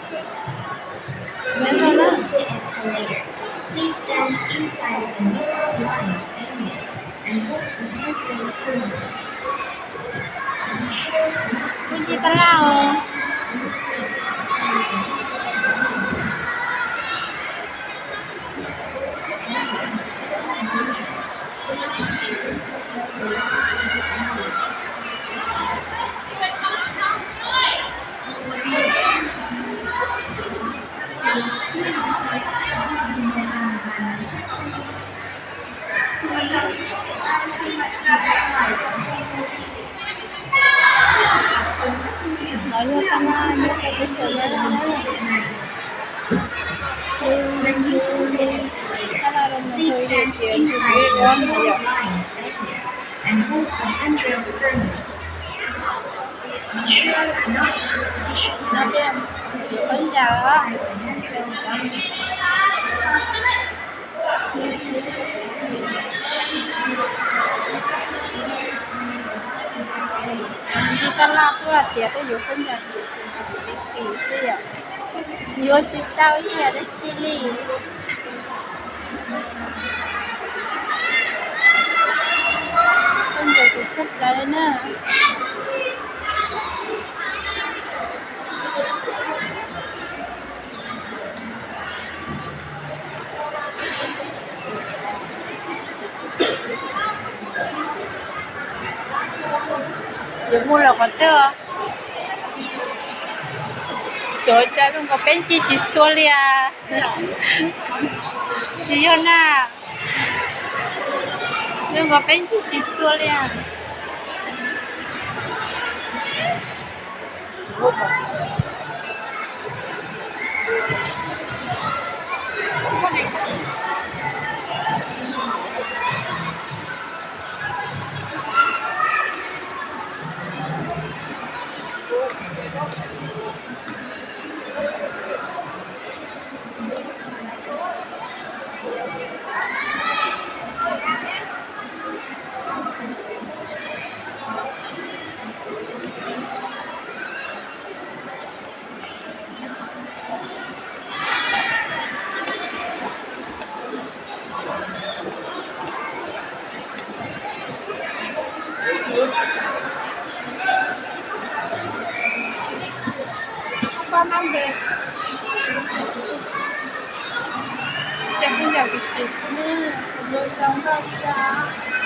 Nyob zoo na. Please stand inside the narrow lines area and hold the handrail firmly. Ensure not to Kuv nce tab laj os. No yog tab laj nyob rau teb chaws Nyab Laj na. Tab laj rau mus hu yam tias ntsug peb ua no yom. No tiag, yuav qab ncas os. Ntsug tab laj tuaj hais tias tuaj yuav qab ncas tim tim xwb yom. Yuav tsis tau ib yam dab tsi li. Qab ncas ces tshaj plaws li na. Yuav mus los qhov twg? Xyov cas zoo nkaus peb ncig tsis txhua li as. Tsis yog na. Zoo nkaus peb ncig tsis txhua li as. Pab mab npe. Cov phooj ywg kwv tij xwb, kuv yuav tau nkauj xwb.